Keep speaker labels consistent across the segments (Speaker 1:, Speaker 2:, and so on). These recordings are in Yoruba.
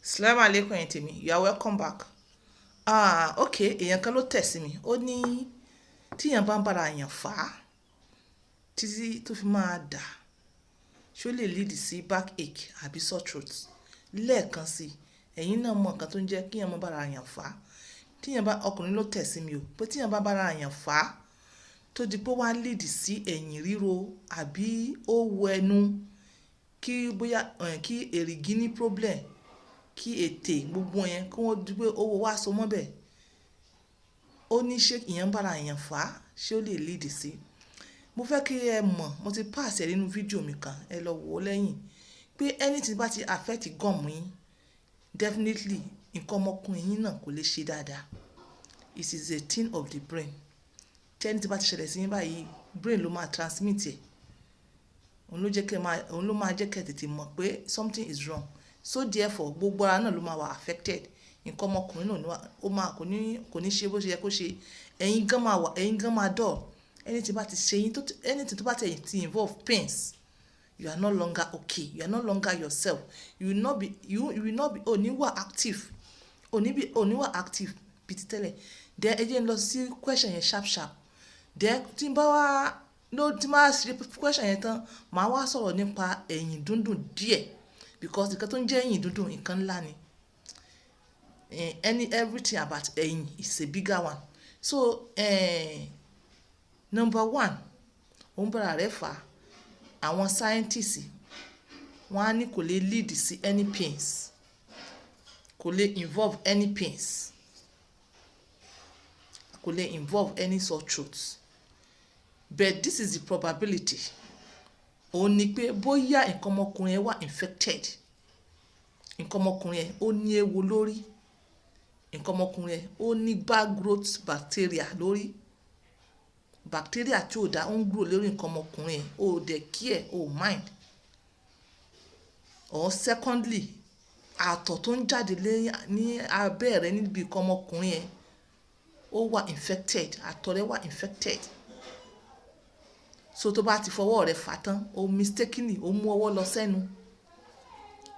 Speaker 1: Salaam alaikum, ẹ̀yin tèmi. You are welcome back. Ah, okay, èèyàn kan ló tẹ̀ sí mi. Ó ní tí èèyàn bá ń bára èèyàn fà á títí tó fi máa dà, ṣé ó lè lead sí backache àbí sore throat? Lẹ́ẹ̀kan sí, ẹ̀yin náà mọ nǹkan tó ń jẹ́ kí èèyàn máa bára èèyàn fà á. Tí èèyàn bá, ọkùnrin ló tẹ̀ sí mi o, pé tí èèyàn bá bára èèyàn fà á tó di pé ó wá lead sí ẹ̀yìn ríro àbí ó wọ ẹnu, kí bóyá kí èrìgì ní problem, kí ètè gbogbo yẹn kí wọ́n di pé ó wá so mọ́ bẹ́ẹ̀. Ó ní ṣé èèyàn bára èèyàn fà á, ṣé ó lè lead sí? Mo fẹ́ kí ẹ mọ̀, mo ti pass ẹ nínú fídíò mi kan, ẹ lọ wò ó lẹ́yìn, pé anything bá ti affect gum yín, definitely nǹkan ọmọkùnrin yín náà kò lè ṣe dáadáa. It is a thing of the brain. Tí anything bá ti ṣẹlẹ̀ sí yín báyìí, brain ló máa transmit ẹ̀. Òun ló jẹ́ kí ẹ máa, òun ló máa jẹ́ kí ẹ tètè mọ̀ pé something is wrong. So therefore, gbogbo ara náà ló máa wà affected. Nǹkan ọmọkùnrin náà ó máa kò ní ṣe bó ṣe yẹ kó ṣe. Ẹ̀yin gan máa wà, ẹ̀yin gan máa dull. Anything bá ti ṣe yín, anything tó bá ti involve pains, you are no longer okay. You are no longer yourself. You will not be, you will not be, ò ní wà active. Ò ní be, ò ní wà active bí ti tẹ́lẹ̀. Then ẹ jẹ́ n lọ sí question yẹn sharp sharp. Then tí n bá wá, no, tí n bá ṣe question yẹn tán, màá wá sọ̀rọ̀ nípa ẹ̀yìn dúndùn díẹ̀ because nǹkan tó ń jẹ́ ẹ̀yìn dúndùn, nǹkan ńlá ni. Everything about ẹ̀yìn is a bigger one. So, number one, ó ń bára rẹ fà. Àwọn scientists wọ́n á ní kò lè lead sí any pains, kò lè involve any pains, kò lè involve any sore throat. But this is the probability. Òun ni pé bóyá nǹkan ọmọkùnrin ẹ wà infected, nǹkan ọmọkùnrin ẹ ó ní ewo lórí, nǹkan ọmọkùnrin ẹ ó ní bad growth bacteria lórí, bacteria tí ò dá ó ń grow lórí nǹkan ọmọkùnrin ẹ, ó dẹ̀ care, ó mind. Or secondly, àtọ̀ tó ń jáde ní abẹ́ rẹ níbi nǹkan ọmọkùnrin ẹ ó wà infected, àtọ̀ rẹ wà infected. So tó bá ti fọwọ́ rẹ fà tán, o mistakenly o mú ọwọ́ lọ sẹ́nu,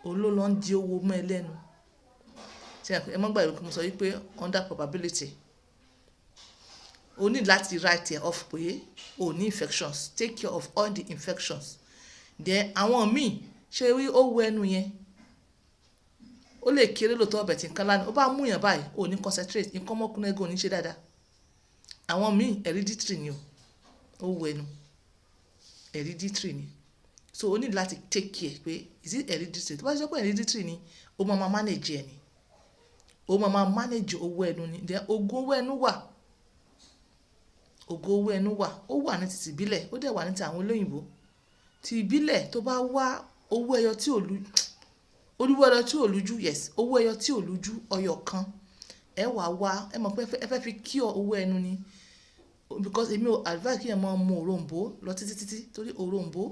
Speaker 1: òun ló lọ ń di owó mọ́ ẹ lẹ́nu. Ṣé ẹ mọ̀ gbàgbé pé mo sọ wípé under probability, o need láti write ẹ off pé o ní infections. Take care of all the infections. Then àwọn míì ṣe rí ó wọ ẹnu yẹn, ó lè kéré lóòótọ́ ọbẹ̀ tí nǹkan lánàá, ó bá mú yàn báyìí, o ní concentrate, nǹkan ọmọkùnrin ẹ̀gàn ò ní ṣe dáadáa. Àwọn míì hereditary ni o, ó wọ ẹnu, hereditary ni. So o need láti take care pé is it hereditary? Tó bá jẹ́ pé hereditary ni, o máa ma manage ẹ ni. O máa ma manage owó ẹnu ni. Then ògùn owó ẹnu wà. Ògùn owó ẹnu wà. Ó wà ní titi ìbílẹ̀, ó dẹ̀ wà ní ti àwọn olóyìnbó. Ti ìbílẹ̀, tó bá wá owó ẹyọ tí ò lu, owó ẹyọ tí ò lújú, yes, owó ẹyọ tí ò lújú, ọyọ kan. Ẹ wà wá, ẹ mọ̀ pé ẹ fẹ́ fi cure owó ẹnu ni. Because èmi ò advise kí ẹ máa mu òroǹbó lọ títí títí torí òroǹbó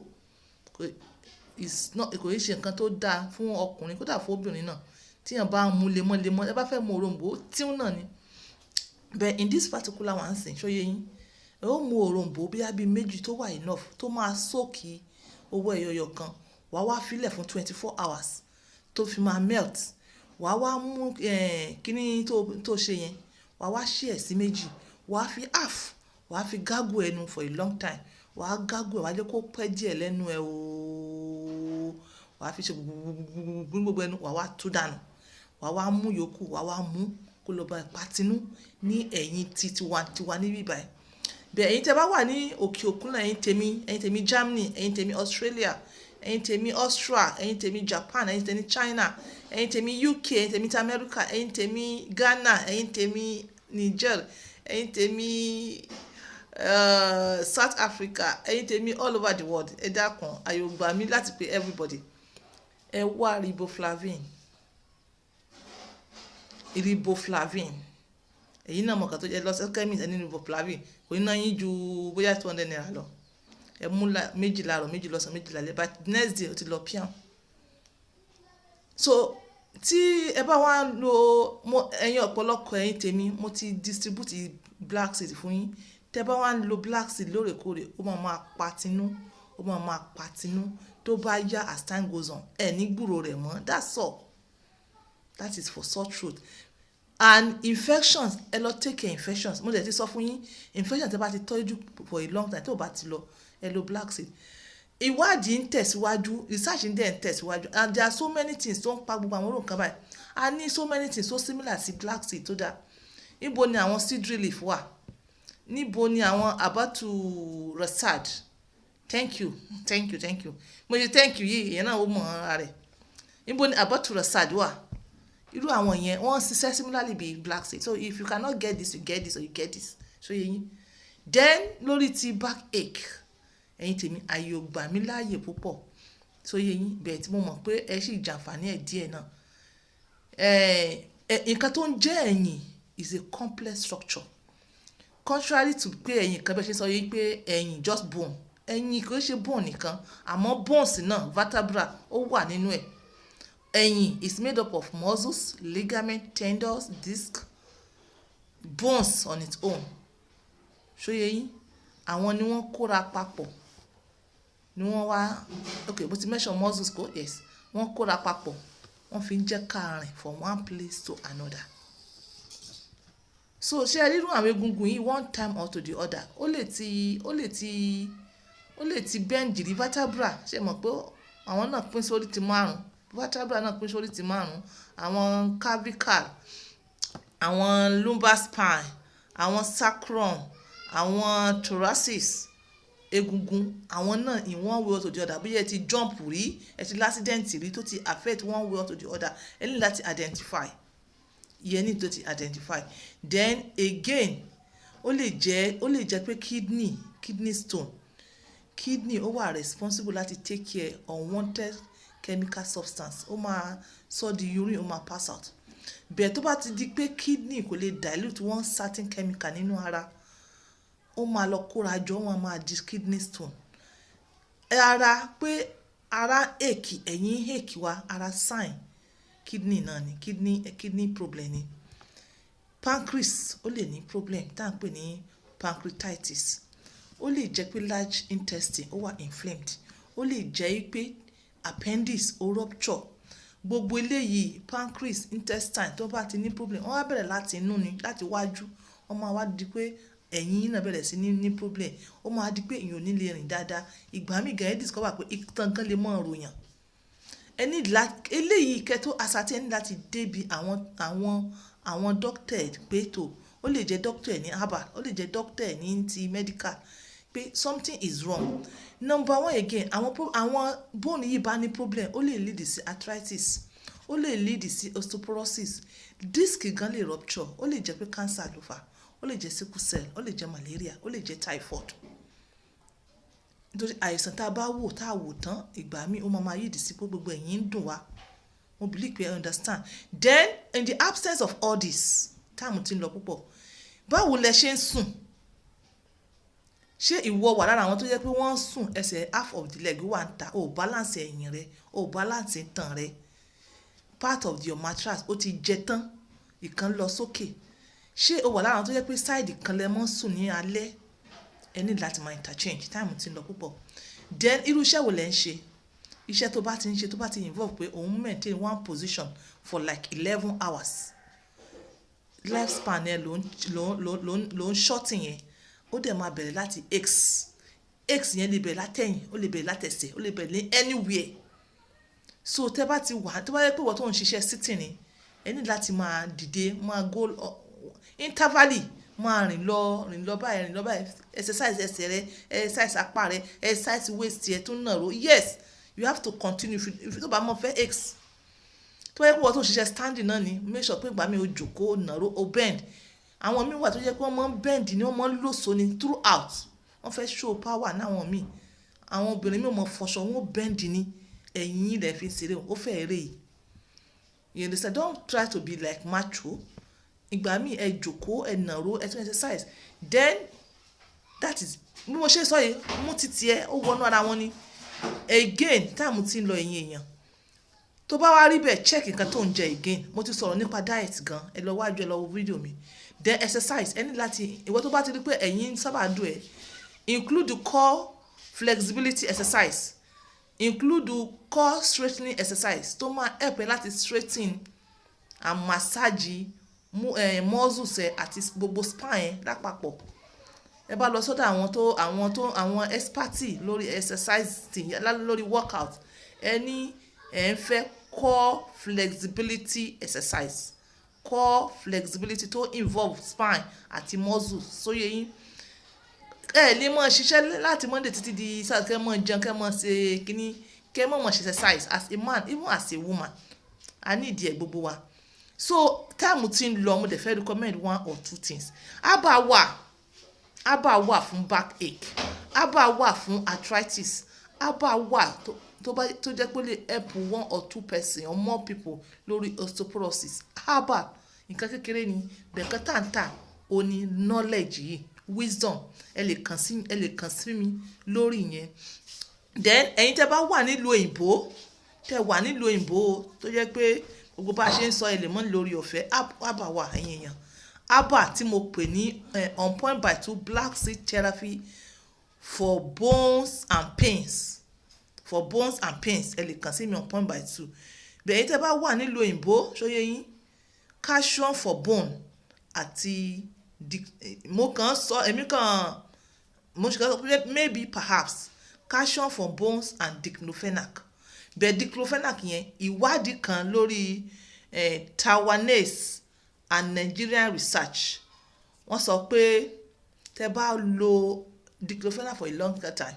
Speaker 1: is not, kò ì ṣe nǹkan tó dáa fún ọkùnrin, kó dà fún obìnrin náà. Tí èèyàn bá ń mu lemọ́ lemọ́, ẹ bá fẹ́ mu òroǹbó, tíún náà ni. But in this particular one sìn, ṣó yé yín? Ẹ ó mu òroǹbó bí i méjì tó wà enough tó máa soak owó ẹyọ ẹyọ kan. Wà á wá fi lẹ̀ fún 24 hours tó fi máa melt. Wà á wá mú kíní tó ṣe yẹn, wà á wá share sí méjì. Wà á fi half, wà á fi gargle ẹnu for a long time. Wà á gargle ẹ̀, wà á jẹ́ kó pẹ́ díẹ̀ lẹ́nu ẹ ooo. Wà á fi ṣe gbogbo gbogbo ẹnu, wà á wá tú dànù. Wà á wá mú yòókù, wà á wá mú kó lọ bá ẹ patinú ní ẹ̀yìn tí tiwa tiwa níbí báyìí. Bẹ́ẹ̀ ẹ̀yin tí ẹ bá wà ní òkè òkun náà, ẹ̀yin tèmi Germany, ẹ̀yin tèmi Australia, ẹ̀yin tèmi Austria, ẹ̀yin tèmi Japan, ẹ̀yin tèmi China, ẹ̀yin tèmi UK, ẹ̀yin tèmi ti America, ẹ̀yin tèmi Ghana, ẹ̀yin tèmi Niger, ẹ̀yin tèmi South Africa, ẹ̀yin tèmi all over the world. Ẹ dákun, àyè ò gbà mí láti pe everybody. Ẹ wá riboflavin. Riboflavin. Èyí náà mọ̀ nǹkan tó jẹ́, lọ sí chemist, ẹ ní riboflavin. Kò ní ná yín ju bóyá ₦200 lọ. Ẹ mú méjì láàárọ̀, méjì lọ́sàn-án, méjì lálẹ́. But next day ó ti lọ píàn. So tí ẹ bá wá lo mo, ẹ̀yin ọ̀pọ̀lọpọ̀ ẹ̀yin tèmi, mo ti distribute black seed fún yín. Tẹ bá wá ń lo black seed lóòrèkóòrè, ó máa máa pa tinú, ó máa máa pa tinú. Tó bá yá, as time goes on, ẹ ní gbúrò rẹ̀ mọ́. That's all. That is for sore throat and infections. Ẹ lọ take care infections. Mo dẹ̀ ti sọ fún yín, infection tí ẹ bá ti tọ́jú for a long time, tí ò bá ti lọ, ẹ lo black seed. Ìwádìí ń tẹ̀síwájú, research ń dẹ̀ ń tẹ̀síwájú, and there are so many things tó ń pa gbogbo àwọn orúkọ báyìí. A ní so many things so similar sí black seed tó dáa. Níbo ni àwọn cedary leaf wà? Níbo ni àwọn abatu rasad? Thank you, thank you, thank you. Mo ṣe thank you yìí, ìyẹn náà ó mọ̀ ara rẹ̀. Níbo ni abatu rasad wà? Irú àwọn yẹn, wọ́n ṣiṣẹ́ similarly bí black seed. So if you cannot get this, you get this, or you get this. So yẹ yín. Then lórí ti backache, ẹ̀yin tèmi, ààyè ò gbà mí láàyè púpọ̀. So yẹ yín bẹ́ẹ̀ tí mo mọ̀ pé ẹ sì jàǹfààní ẹ̀ díẹ̀ náà. Nǹkan tó ń jẹ́ ẹ̀yìn is a complex structure. Contrary to pé ẹ̀yìn kan bẹ́ẹ̀ ṣe sọ yìí pé ẹ̀yìn just bone. Ẹ̀yìn kò ṣe bone nìkan, àmọ́ bones náà, vertebra, ó wà nínú ẹ̀. Ẹ̀yìn is made up of muscles, ligament, tendons, disc, bones on its own. Ṣó yé yín? Àwọn ni wọ́n kóra papọ̀. Ni wọ́n wá, okay, mo ti mention muscles kó, yes. Wọ́n kóra papọ̀, wọ́n fi ń jẹ́ ká rìn from one place to another. So ṣé ẹ rí irú àwọn egungun yìí, one time or to the other, ó lè ti bend rí. Vertebra, ṣé ẹ mọ̀ pé àwọn náà pín sórí ti márùn-ún? Vertebra náà pín sórí ti márùn-ún. Àwọn cervical, àwọn lumbar spine, àwọn sacrum, àwọn thoracic egungun, àwọn náà in one way or to the other, bí ẹ ti jump rí, ẹ ti l'accident rí tó ti affect one way or to the other, ẹ ní láti identify. Ìyẹn ní tó ti identify. Then again, ó lè jẹ́ pé kidney stone. Kidney ó wà responsible láti take care unwanted chemical substance. Ó máa sọ di urine, ó máa pass out. Bẹ́ẹ̀ tó bá ti di pé kidney kò lè dilute one certain chemical nínú ara, ó máa lọ kóra jọ, wọ́n máa di kidney stone. Ara pé ara ache, ẹ̀yìn ache wa, ara sign kidney náà ni, kidney problem ni. Pancreas ó lè ní problem tí à ń pè ní pancreatitis. Ó lè jẹ́ pé large intestine ó wà inflamed. Ó lè jẹ́ pé appendix ó rupture. Gbogbo eléyìí, pancreas, intestine tó bá ti ní problem, wọ́n á bẹ̀rẹ̀ láti inú ni, láti wájú. Wọ́n máa wá di pé ẹ̀yìn náà bẹ̀rẹ̀ sí ní problem. Ó máa di pé èèyàn ò ní lè rìn dáadáa. Ìgbà míì gan ẹ discover pé itan gan lè máa ròyàn. Ẹ ní láti eléyìí kẹ́ tó ascertain, ẹ ní láti dé bí àwọn doctor pé tó, ó lè jẹ́ doctor ní herbal, ó lè jẹ́ doctor ní ti medical, pé something is wrong. Number one again, àwọn bone yìí bá ní problem, ó lè lead sí arthritis, ó lè lead sí osteoporosis, disc gan lè rupture, ó lè jẹ́ pé cancer ló fà á, ó lè jẹ́ sickle cell, ó lè jẹ́ malaria, ó lè jẹ́ typhoid. Nítorí àìsàn tá a bá wò tá a wò tán, ìgbà míì ó máa ma yídi sí pé gbogbo ẹ̀yìn ń dùn wá. Mo believe pé I understand. Then in the absence of all this, time tí ń lọ púpọ̀. Báwo lẹ ṣe ń sùn? Ṣé ìwọ wà lára àwọn tó jẹ́ pé wọ́n ń sùn, ẹsẹ̀ half of the leg wà ń ta, o balance ẹ̀yìn rẹ, o balance itan rẹ? Part of your mattress ó ti jẹ tán, ìkan lọ sókè. Ṣé o wà lára àwọn tó jẹ́ pé side kan lẹ máa ń sùn ní alẹ́? Ẹ ní láti máa interchange. Time tí ń lọ púpọ̀. Then irú iṣẹ́ wo lẹ ń ṣe? Iṣẹ́ tó bá ti ń ṣe, tó bá ti involve pé òun maintain one position for like 11 hours, lifespan ẹ ló ń shorten yẹn. Ó dẹ̀ máa bẹ̀rẹ̀ láti aches. Aches yẹn lè bẹ̀rẹ̀ látẹ̀yìn, ó lè bẹ̀rẹ̀ látẹsẹ̀, ó lè bẹ̀rẹ̀ ní anywhere. So tẹ́ bá ti wà, tó bá jẹ́ pé ìwọ tó ń ṣiṣẹ́ sitting ni, ẹ ní láti máa dìde, máa go intervally, máa rìn lọ báyìí, rìn lọ báyìí, exercise ẹsẹ̀ rẹ, exercise apá rẹ, exercise waist ẹ tó nàró. Yes, you have to continue if tó bá mọ fẹ́ aches. Tó bá jẹ́ pé ìwọ tó ń ṣiṣẹ́ standing náà ni, make sure pé ìgbà míì o jókòó, o nàró, o bend. Àwọn míì wà tó jẹ́ pé wọ́n máa ń bend ni, wọ́n máa ń lòsó ni throughout. Wọ́n fẹ́ show power ní àwọn míì. Àwọn obìnrin míì ó máa fọṣọ, wọ́n ó bend ni. Ẹ̀yìn yín lẹ fi ń ṣeré, ó fẹ́ eré yìí. You understand? Don't try to be like macho. Ìgbà míì ẹ jókòó, ẹ nàró, ẹ tún exercise. Then that is bí mo ṣe sọ yìí, mú títí ẹ, ó wọnú ara wọn ni. Again, time tí ń lọ, ẹ̀yin èèyàn. Tó bá wá rí bẹ́ẹ̀, check nǹkan tó ń jẹ again. Mo ti sọ̀rọ̀ nípa diet gan. Ẹ lọ wájú, ẹ lọ wo fídíò mi. Then exercise, ẹ ní láti, ìwọ tó bá ti rí pé ẹ̀yìn sábà dùn ẹ́, include the core flexibility exercise, include the core straightening exercise tó máa help ẹ láti straighten And massage muscles ẹ àti gbogbo spine ẹ lápapọ̀. Ẹ bá lọ sọ́dọ̀ àwọn expert lórí exercise, lórí workout, ẹ ní ẹ ń fẹ́ core flexibility exercise, core flexibility tó involve spine àti muscles. Ṣó yé yín? Ẹ lè máa ṣiṣẹ́ láti Monday títí di Saturday, kẹ́ máa jẹun, kẹ́ máa ṣe kíní, kẹ́ máa máa ṣe exercise. As a man, even as a woman, a need ẹ̀ gbogbo wa. So time tí ń lọ, mo dẹ̀ fẹ́ recommend one or two things. Herbal wà. Herbal wà fún backache, herbal wà fún arthritis, herbal wà tó bá tó jẹ́ pé ó lè help one or two person or more people lórí osteoporosis. Herbal, nǹkan kékeré ni bẹ̀ẹ̀kan tàǹtà. Ó ní knowledge yìí, wisdom. Ẹ lè kàn sí mi lórí ìyẹn. Then ẹ̀yin tẹ́ bá wà nílùú òyìnbó, tẹ́ wà nílùú òyìnbó, tó jẹ́ pé gbogbo bá a ṣe ń sọ, ẹ lè mọ̀ lórí ọ̀fẹ́. Herbal wà, ẹ̀yin èèyàn. Herbal tí mo pè ní On Point by Two Black Seed Therapy for bones and pains, for bones and pains, ẹ lè kàn sí mi On Point by Two. Bẹ́ẹ̀ ẹ̀yin tẹ́ bá wà nílùú òyìnbó, ṣó yé yín, calcium for bone àti mo kàn sọ, èmi kàn mo ṣe kàn sọ pé maybe perhaps calcium for bones and diclofenac. Bẹ́ẹ̀ diclofenac yẹn, ìwádìí kan lórí Taiwanese and Nigerian research, wọ́n sọ pé tẹ́ bá lo diclofenac for a long time,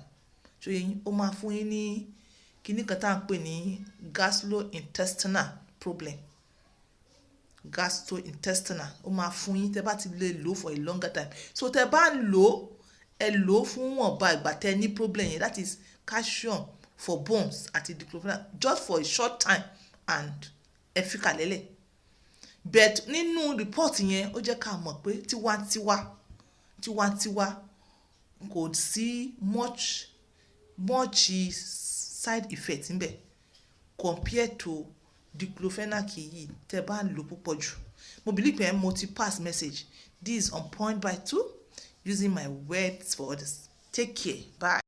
Speaker 1: ṣó yé yín, ó máa fún yín ní kíní kan tá à ń pè ní gastrointestinal problem. Gastrointestinal ó máa fún yín tẹ́ bá ti lè lò for a longer time. So tẹ́ bá ń lò ó, ẹ lò ó fún wọ̀nba ìgbà tẹ́ ní problem yẹn, that is calcium for bones àti diclofenac, just for a short time and ẹ fi kàlẹ́lẹ̀. But nínú report yẹn, ó jẹ́ ká mọ̀ pé tiwantiwa kò sí much much side effect níbẹ̀ compared to diclofenac yìí tẹ́ bá ń lò púpọ̀ jù. Mo believe pé mo ti pass message. This is On Point by Two, using my words for others. Take care, bye.